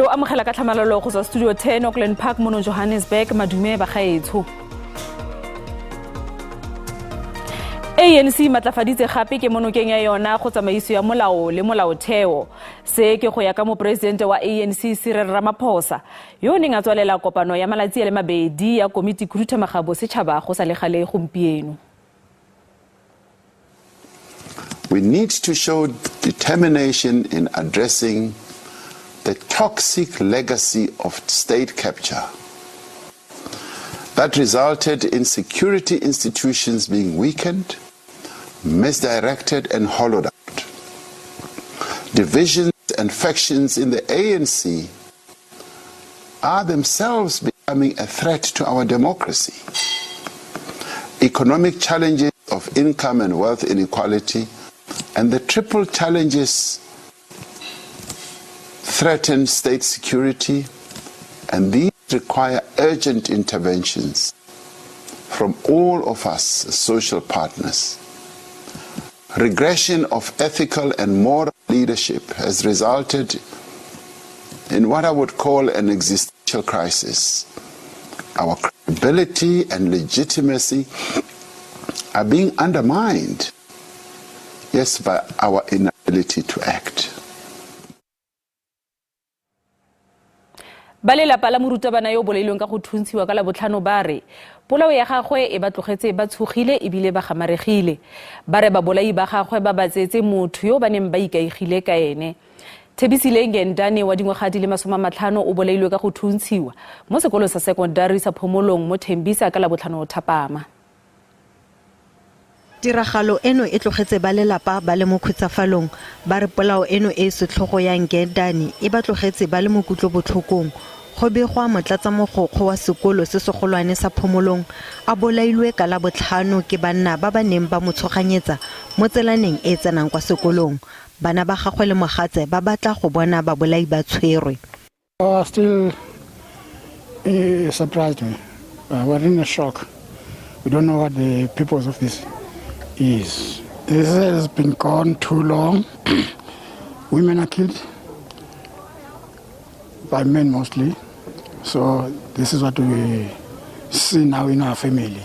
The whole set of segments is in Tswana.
Re o amogela ka tlhamalalo go tswa Studio 10 Auckland Park mono Johannesburg. Madume bagaetsho. ANC e matlafaditse gape ke monokeng ya yona go tsamaiso ya molao le molaotheo. Se ke go ya ka moporesidente wa ANC Cyril Ramaphosa yo o neng a tswalela kopano ya malatsi a le mabedi ya komiti khuduthamaga bosetšhaba go sa le gale gompieno. We need to show determination in addressing the toxic legacy of state capture that resulted in security institutions being weakened, misdirected, and hollowed out. Divisions and factions in the ANC are themselves becoming a threat to our democracy. Economic challenges of income and wealth inequality and the triple challenges threaten state security, and these require urgent interventions from all of us as social partners. Regression of ethical and moral leadership has resulted in what I would call an existential crisis. Our credibility and legitimacy are being undermined, yes, by our inability to act. Ba lelapa la morutabana yo o bolailweng ka go thuntshiwa ka Labotlhano ba re polao ya gagwe e ba tlogetse ba tshogile ebile ba gamaregile. Ba re babolai ba gagwe ba ba tseetse motho yo ba neng ba ikaegile ka ene. Thebisile Ngendane wa dingwaga di le 50 o bolailwe ka go thuntshiwa mo sekolong sa sekondari sa Phomolong mo Thembisa ka Labotlhano thapama. Tiragalo eno e tlogetse ba lelapa ba le mo khutsafalong. Ba re polao eno e e setlhogo ya Ngendane e ba tlogetse ba le mo kutlobotlhokong. Go begwa motlatsamogokgo wa sekolo se segolwane sa Phomolong a bolailwe ka Labotlhano ke banna ba ba neng ba mo tshoganyetsa mo tselaneng e e tsenang kwa sekolong. Bana ba gagwe le mogatse ba batla go bona babolai ba tshwerwe. Still surprised me. We're in a shock. We don't know what the purpose of this is. This has been gone too long. Women are killed by men mostly. So this is what we see now in our family.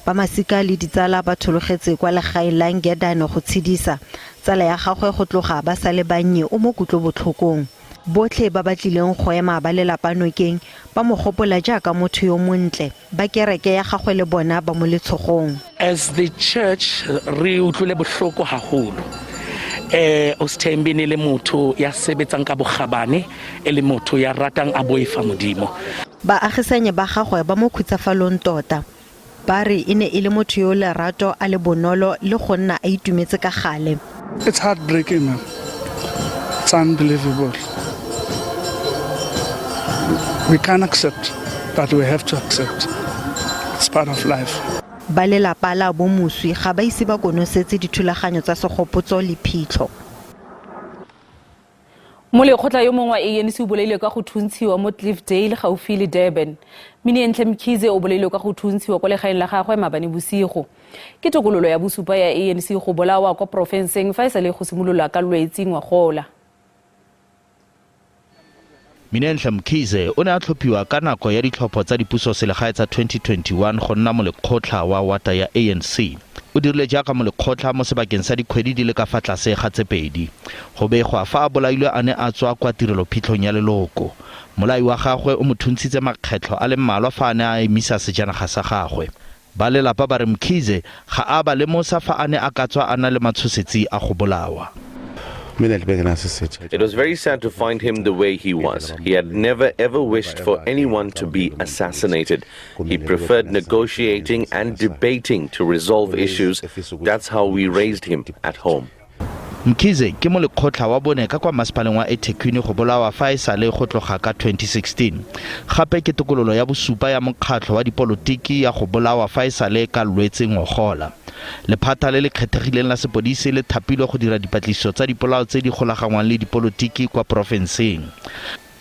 Ba masika le ditsala ba thologetse kwa legaeng la Ngedane go tshedisa tsala ya gagwe go tloga ba sa le bannye o mo kutlobotlhokong. Botlhe ba ba tlileng go ema ba lelapa nokeng ba mo gopola jaaka motho yo montle. Ba kereke ya gagwe le bona ba mo letshogong. As the church re utlwile bohloko haholo. Osthembi ne le motho ya sebetsang ka bokgabane, e le motho ya ratang a boifa Modimo. Baagisanye ba gagwe ba mo khutsafalong tota. Ba re e ne e le motho yo o lerato, a le bonolo le go nna a itumetse ka gale. It's heartbreaking, man. It's unbelievable. We can't accept, but we have to accept. It's part of life. Ba lelapa la bo moswi ga ba ise ba konosetse dithulaganyo tsa segopotso le phitlho. Molekgotla yo mongwe wa ANC o bolailwe ka go thuntshiwa mo Cliffdale gaufi le Durban. Minientle Mkhize o bolailwe ka go thuntshiwa kwa legaeng la gagwe maabane bosigo. Ke tokololo ya bosupa ya ANC go bolawa kwa porofenseng fa e sale go simolola ka Lwetsi ngwagola. Minenhle Mkhize o ne a tlhophiwa ka nako ya ditlhopho tsa dipusoselegae tsa 2021 go nna molekgotlha wa wata ya ANC. O dirile jaaka molekgotlha mo sebakeng sa dikgwedi di le ka fa tlase ga tse pedi. Go begwa fa a bolailwe a ne a tswa kwa tirelophitlhong ya leloko. Mmolai wa gagwe o mo thuntshitse makgetlho a le mmalwa fa a ne a emisa sejanaga sa gagwe. Ba lelapa ba re Mkhize ga a ba lemosa fa a ne a ka tswa a na le matshosetsi a go bolawa. It was very sad to find him the way he was. He had never ever wished for anyone to be assassinated. He preferred negotiating and debating to resolve issues. That's how we raised him at home. Mkhize ke molekgotlha wa bone ka kwa masepaleng wa eThekwini go bolawa fa e sale go tloga ka 2016. Gape ke tokololo ya bosupa ya mokgatlho wa dipolotiki ya go bolawa fa e sale ka Lwetse ngogola. Lephata le le kgethegileng la sepodisi le thapilwe go dira dipatlisiso tsa dipolao tse di golaganngwang le dipolotiki kwa porofenseng.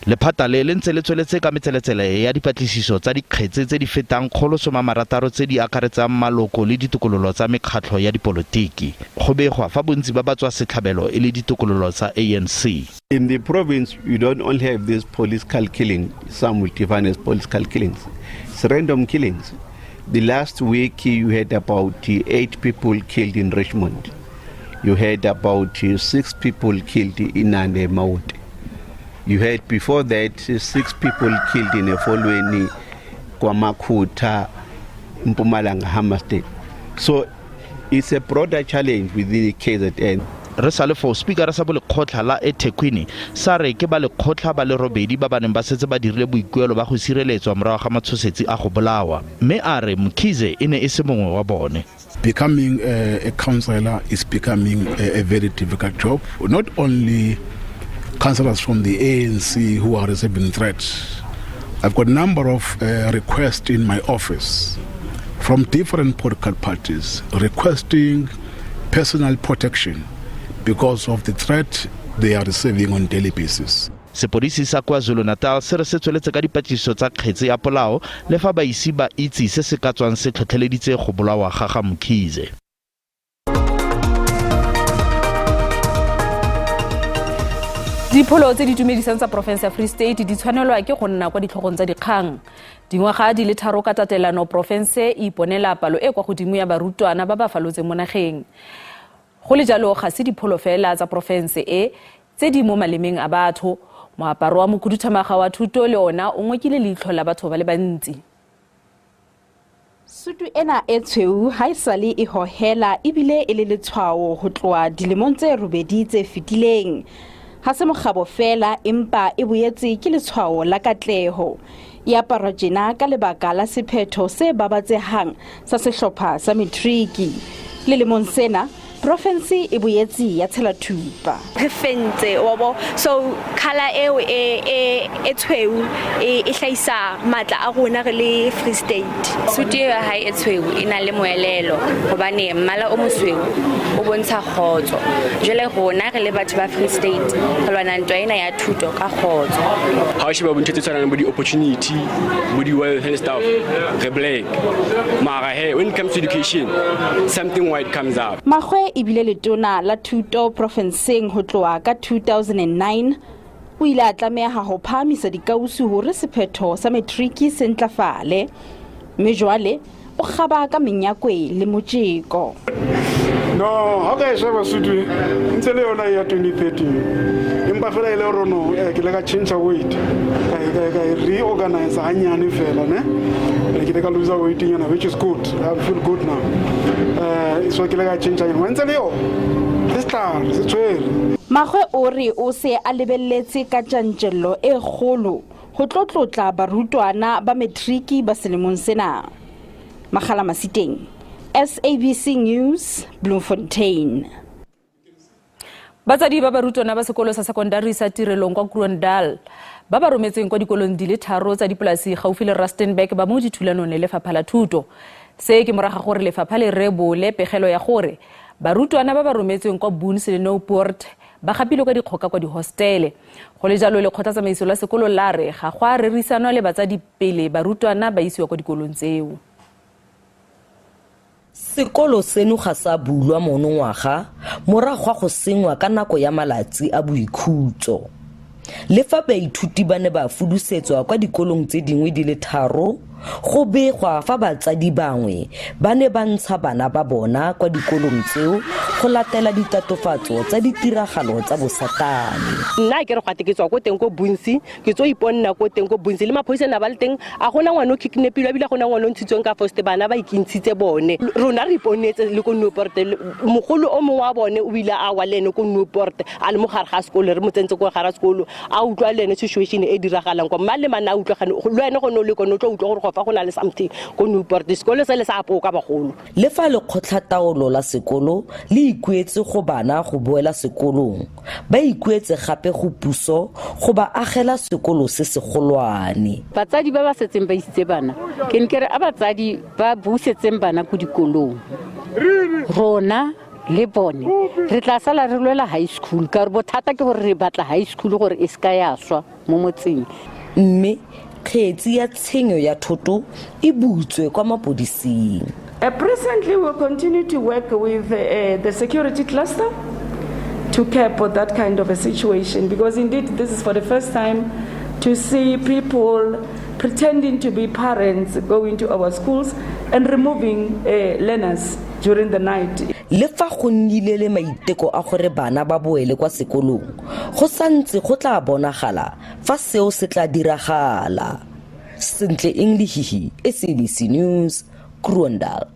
Lephata le le ntse le tsweletse ka metseletsele ya dipatlisiso tsa dikgetse tse di fetang 160 tse di akaretsang maloko le ditokololo tsa mekgatlho ya dipolotiki. Go begwa fa bontsi ba batswasetlhabelo e le ditokololo tsa ANC. In the province, you don't only have these political killing, some will define as political killings. It's random killings. The last week, you had about 8 people killed in Richmond. You had about 6 people killed in Maoti. You had before that 6 people killed in Efolweni, KwaMakhutha, Mpumalanga, Hammarsdale. So it's a broader challenge within the KZN. Re sa le foo, speakera sa bolekgotlha la eThekwini sa re ke ba lekgotlha ba le robedi ba ba neng ba setse ba dirile boikuelo ba go sireletswa morago ga matshosetsi a go bolawa, mme a re Mkhize e ne e se mongwe wa bone. Becoming a councillor is becoming a very difficult job. Not only councillors from the ANC who are receiving threats. I've got a number of requests in my office from different political parties requesting personal protection because of the threat they are receiving on daily basis. Sepodisi sa KwaZulu-Natal se re se tsweletse ka dipatlisiso tsa kgetse ya polao, le fa ba ise ba itse se se ka tswang se tlhotlheleditse go bolawa ga ga Mkhize. Dipholo tse di itumedisang tsa porofense ya Free State di tshwanelwa ke go nna kwa ditlhogong tsa dikgang. Dingwaga di le 3 ka tatelano, porofense e iponela palo e kwa godimo ya barutwana ba ba falotseng mo nageng. Go le jalo, ga se dipholo fela tsa porofense e tse di mo malemeng a batho. Moaparo wa mokhuduthamaga wa thuto le ona o ngokile leitlho la batho ba le bantsi. Sutu ena e tshweu ha e sale e hohela ebile e le letshwao ho tloha dilemong tse 8 tse fetileng. Ha se mokgabo fela, empa e boetse ke letshwao la katleho. E aparwa tjena ka lebaka la sephetho se babatsehang sa sehlopha sa matriki. Lelemong sena, porofense e boetse ya tshela thupa. Re fentse wa bo, so colour eo e tshweu e hlahisa matla a rona re le Free State. Sutu eo ya hae e tshweu e na le moelelo hobane mmala o mosweu o bontsha kgotso. Jwale rona re le batho ba Free State re lwana ntwa ena ya thuto ka kgotso. Ha o sheba bo ntho tse tshwanang le bo di-opportunity, bo di-wealth and stuff, re black. Mara hey, when it comes to education, something white comes up. Makgoe ebile letona la thuto porofenseng ho tloha ka 2009, o ile a tlameha ho phahamisa dikausu hore sephetho sa matriki se ntlafale, mme jwale o kgaba ka menyakwe le motjeko. No, ha ka e sheba sutu ntse le yona ya 2013, empa fela e le hore no, ke ile ka change weight, ka e reorganize hanyane fela, ne? Ke ile ka lose weight nyana, which is good. I feel good now. So ke ile ka change nyana, ntse le yona se setlhare se tshwere. Makgoe o re o se a lebelletse ka tjantjello e kgolo ho tlo tlotla barutwana ba matriki ba selemong sena. Makgala Masiteng, SABC News, Bloemfontein. Batsadi ba barutwana ba sekolo sa sekondari sa Tirelong kwa Kroondal ba ba rometseng kwa dikolong di le 3 tsa dipolasi gaufi le Rustenburg ba mo dithulanong le lefapha la thuto. Se ke morago ga gore lefapha le rebole pegelo ya gore barutwana ba ba rometsweng kwa Boons le Noupoort ba gapilwe ka dikgoka kwa dihostele. Go le jalo, lekgotlatsamaiso la sekolo la re ga go a rerisanwa le batsadi pele barutwana ba isiwa kwa dikolong tseo. Sekolo seno ga sa bulwa monongwaga morago ga go sengwa ka nako ya malatsi a boikhutso. Le fa baithuti ba ne ba fudusetswa kwa dikolong tse dingwe di le 3, go begwa fa batsadi bangwe ba ne ba ntsha bana ba bona kwa dikolong tseo go latela ditatofatso tsa ditiragalo tsa bosatane. Nna ke re gwa te ke tswa ko teng ko Bontsi, ke tso iponna ko teng ko Bontsi le maphodisa na ba le teng, a gona ngwana o kidnapilwe ebile a gona ngwana o ntshitsweng ka first, bana ba ikintshitse bone. Rona re iponetse le ko Noupoort, mogolo o mongwe wa bone o ile a wa le ene ko Noupoort, a le mo gare ga sekolo, re mo tsentse ko gare ga sekolo, a utlwa le ene situation e diragalang kwa, mang le mang a utlwa gane, le wena go ne o le kone o tlo utlwa gore go fa go na le something ko Noupoort, sekolo se le sa apoka bagolo. Le fa lekgotlhataolo la sekolo le ikuetse go bana go boela sekolong, ba ikuetse gape go puso go ba agela sekolo se segolwane. Batsadi ba ba setseng ba isitse bana, ke ne ke re a batsadi ba busetseng bana ko dikolong, rona le bone re tla sala re lwela high school, ka gore bothata ke gore re batla high school gore e seka ya swa. mo motseng. Mme kgetsi ya tshenyo ya thoto e butswe kwa mapodising. Presently, we'll continue to work with the security cluster to curb that kind of a situation, because indeed this is for the first time to see people pretending to be parents going to our schools and removing learners during the night. Le fa go nnile le maiteko a gore bana ba boele kwa sekolong, go santse go tla bonagala fa seo se tla diragala. Sentle Englehihi, SABC News, Kroondal.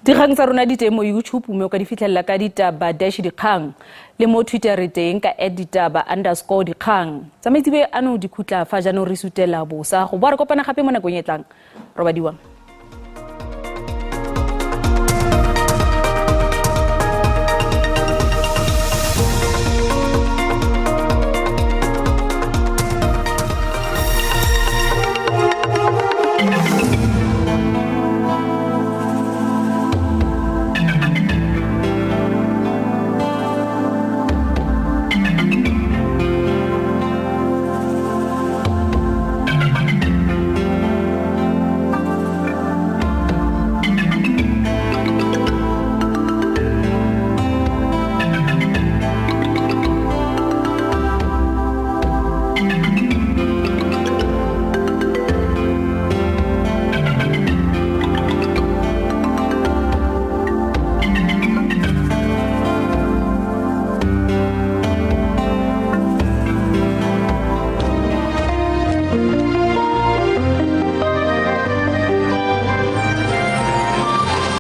Dikgang tsa rona di teng mo YouTube, mme o ka di fitlhelela ka ditaba dash dikgang, le mo Twitter re teng ka @ditaba_dikgang. Tsa maitsebe ano di khutla fa jaanong re sutela bosa go boa re kopana gape mo nakong e tlang. Robadiwang.